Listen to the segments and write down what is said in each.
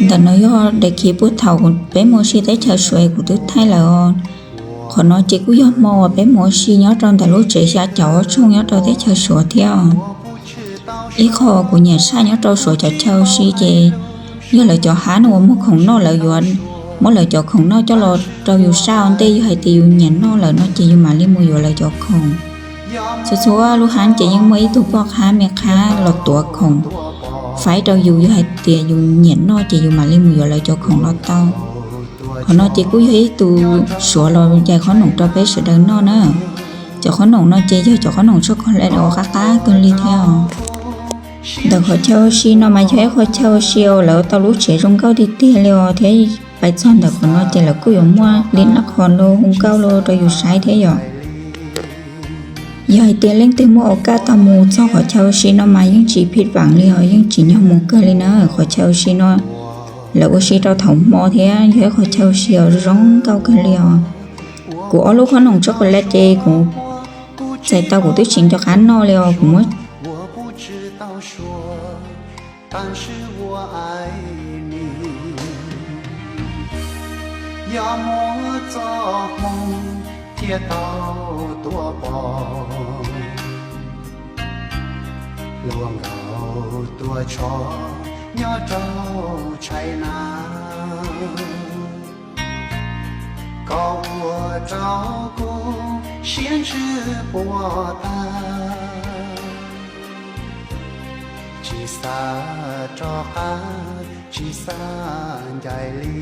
Ntawm no yog daim khiv puag thaum peb mus ua si teb chaws Suav kuv twb thaij lawm os. Qhov no ces kuj yog hmo uas peb mus ua si nyob rau ntawm lub tsev xya caum ob tshooj nyob rau teb chaws Suav thiab os. Ib qho kuv nyiam saib nyob rau Suav cov chaw ua si ces yog lawv cov hab no uas muag khoom noj, lawv yuav muab lawv cov khoom noj coj los rau yus saib ua ntej yog hais tias yus nyiam noj lawm no ces yus mam li mus yuav lawv cov khoom. Txhua txhua lub hab ces yeej muaj ib tug poj qhab me qhab los tuav khoom faib rau yus, yog hais tias yus nyiam noj ces yus mam li mus yuav lawv cov khoom los tau. Qhov no ces kuj yog ib tug Suav los yais qhob noom rau peb sawv daws noj na. Cov qhob noom no ces yog cov qhob noom chocolate uas qab qab kawg li thiab os. Ntawm qhov chaw ua si no mas yog ib qho chaw ua si uas lawv tau lub tsev zoo nkauj tiag tiag li os thiab. Pais txog ntawm qhov no ces lawv kuj yuav muaj li nab qhov los hu nkauj los rau yus saib thiab yom. Yog hais tias leej twg muaj ua kaj tau mus txog qhov chaw ua si no mas yeej tsis phij vam li os, yeej tsim nyog mus kawg li na. Qhov chaw ua si no lawv ua si rau thaum hmo thiab yog ib qho chaw ua si uas zoo nkauj kawg li os. Kuv ob lub qhob noom chocolate ces kuv txais tau kuv twb tsis nco qab noj li os, kuv muab. Yog muaj txoj hmoo thiaj tau tuaj pom, luag nkaus tuaj tshov nyob rau tshais na. Koj ua rau kuv siab ntsws puas tag, tsis xav rov qab tsis xav ncaim li.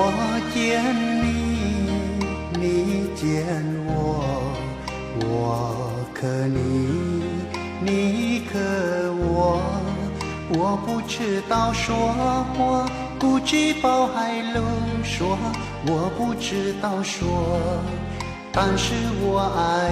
我见你，你见我，我看你，你看我。我不知道说话，不知道还能说，我不知道说，但是我爱